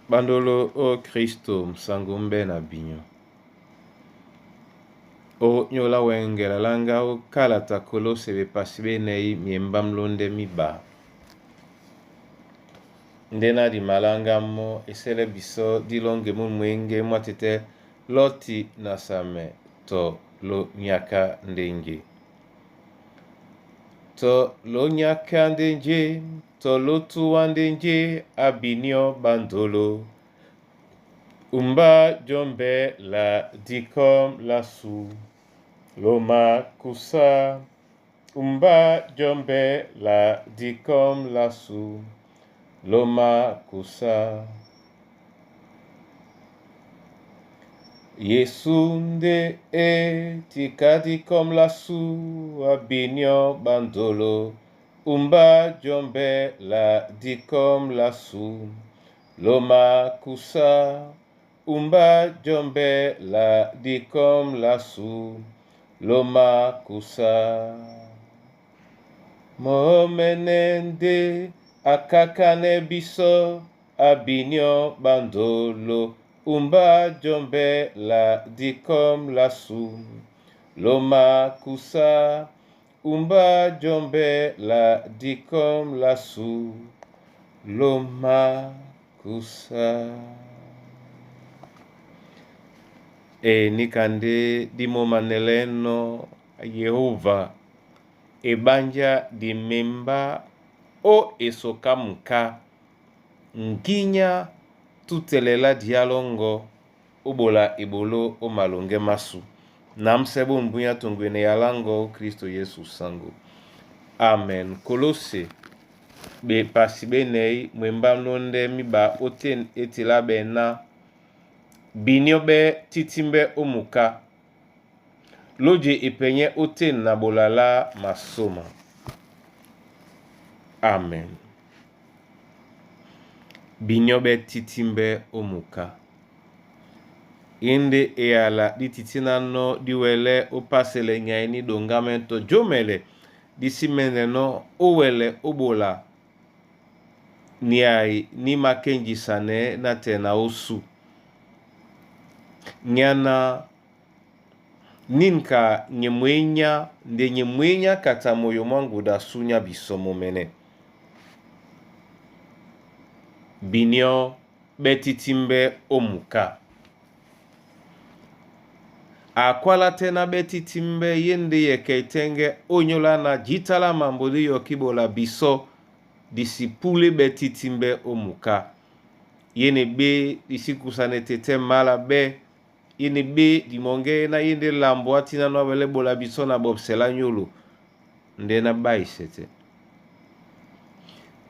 Bandolo o Kristo nsango mbe na binyo. O nyola wengela langa o kalata Kolose bepasi benei miemba mlonde miba. Ndena di malanga mo esele biso dilonge mu mwenge mwa tete loti na same to lonyaka ndenje. To lonyaka ndenje, to lotuwa ndenje abinyo bandolo. Umba jombe la dikom lasu loma kusa. Umba jombe la dikom lasu loma kusa. Yesu nde e tika dikom lasu abinyo bandolo. Umba jombe la dikom lasu loma kusa. Umba jombe la dikom lasu loma kusa. Momenende akakane biso abinyo bandolo. Umba jombe la dikom lasu loma kusa. Umba jombe la dikom lasu loma kusa. E nikande dimomaneleno Yehova ebanja dimemba o esoka muka nginya tutelela dialongo obola ebolo o malonge masu. Na msebo mbunya tongwene yalango Kristo Yesu sango. Amen. Kolose bepasi benei mwemba mlonde miba oten etila bena binyo be titimbe omuka. Loje epenye oten na bolala masoma. Amen. Binyo be titimbe omuka. Inde eyala dititina no diwele opasele nyai ni dongamento jomele disimeneno owele obola niai ni makenjisane na tena osu. Nyana ninka nyemwenya nde nyemwenya kata moyo mwangu da sunya bisomo mene. Binyo betitimbe omuka. Akwala tena betitimbe yende yeke itenge onyola na jitala mambo diyo kibola biso disipule betitimbe omuka. Yene be disikusane tete mala be yene be dimonge na yende lambo atina no abele bola biso na bobsela nyolo nde na baisete.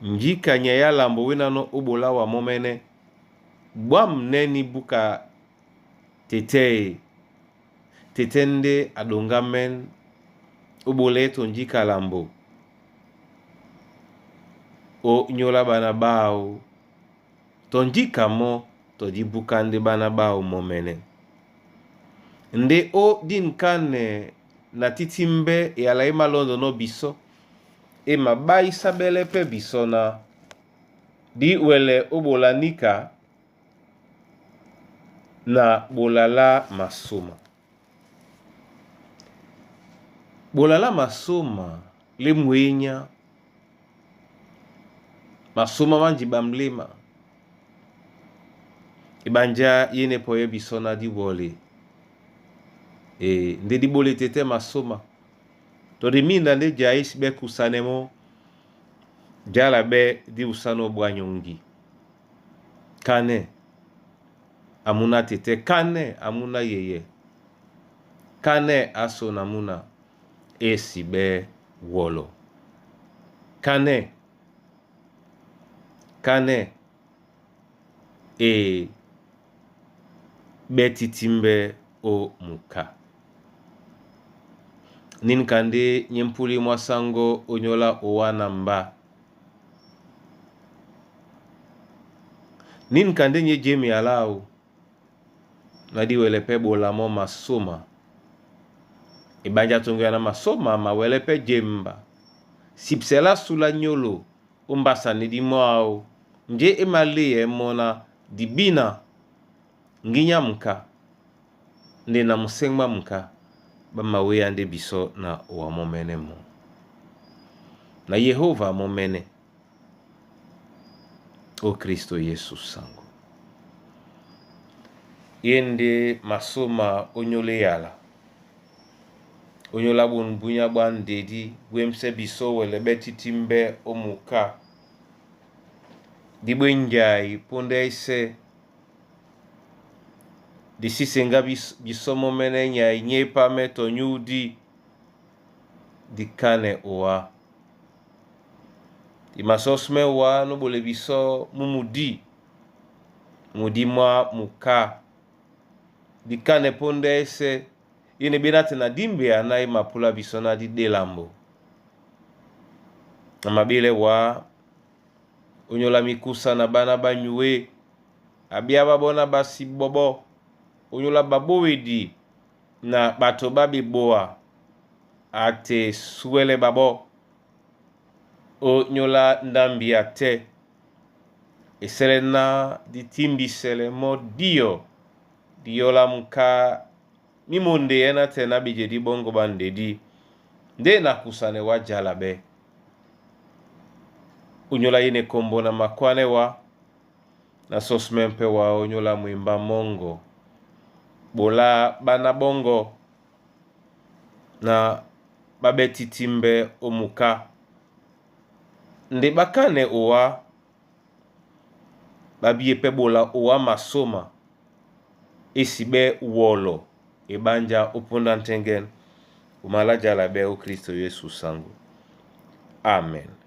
Njika nya ya lambo wina no obola wa momene bwam neni buka tete tete nde adonga men obola eto njika lambo o nyola bana bao to njika mo to dibuka nde bana bao momene. Nde o dinkane na titimbe eyala emalondo no biso e mabaisa bele pe biso na di wele obola nika na bolala masoma. Bolala masoma le mwenya masoma manji bamlema ebanja yene poye biso na dibole e nde dibole tete masoma to di minda nde jaisi be kusanemo jala be di usano bwanyongi kane amuna tete kane amuna yeye kane aso namuna esi be wolo kane kane e betitimbe o muka. Ninkande nyempuli mwasango onyola owana mba. Ninkande nye jemi alau na diwele pe bolamo masoma. Ebanja tongo ya na masoma mawele pe jemba. Sipsela sula nyolo ombasa ni di mwao. Nje emale mona Dibina nginya muka nde na musengba muka bamaweya nde biso na owa momene mo. Na Yehova momene o Kristo Yesu sango. Ye nde masoma onyole yala. Onyola bunbunya bwa ndedi bwemse biso wele betitimbe omuka. Dibwe njai punda ese disisenga biso momene nyai nyepa meto nyudi dikane owa. Dimasosme wa nobole biso mumudi mudi mwa muka. Dikane punda ese yene bena te na dimbe ana mapula biso na di delambo. Na mabele wa onyola mikusa na bana banyue abia babona basi bobo onyola babowedi na bato babiboa ate suele babo onyola ndambi ate esele na ditimbisele mo dio diola muka mimonde yena te na bije di bongo bandedi nde na kusane wa jala be onyola yene kombo na makwane wa na sosme mpe wa onyola mwimba mongo bola bana bongo na babetitimbe omuka nde bakane owa babie pe bola owa masoma esi be wolo ebanja opunda ntengen umala jala be o Kristo Yesu sango. Amen.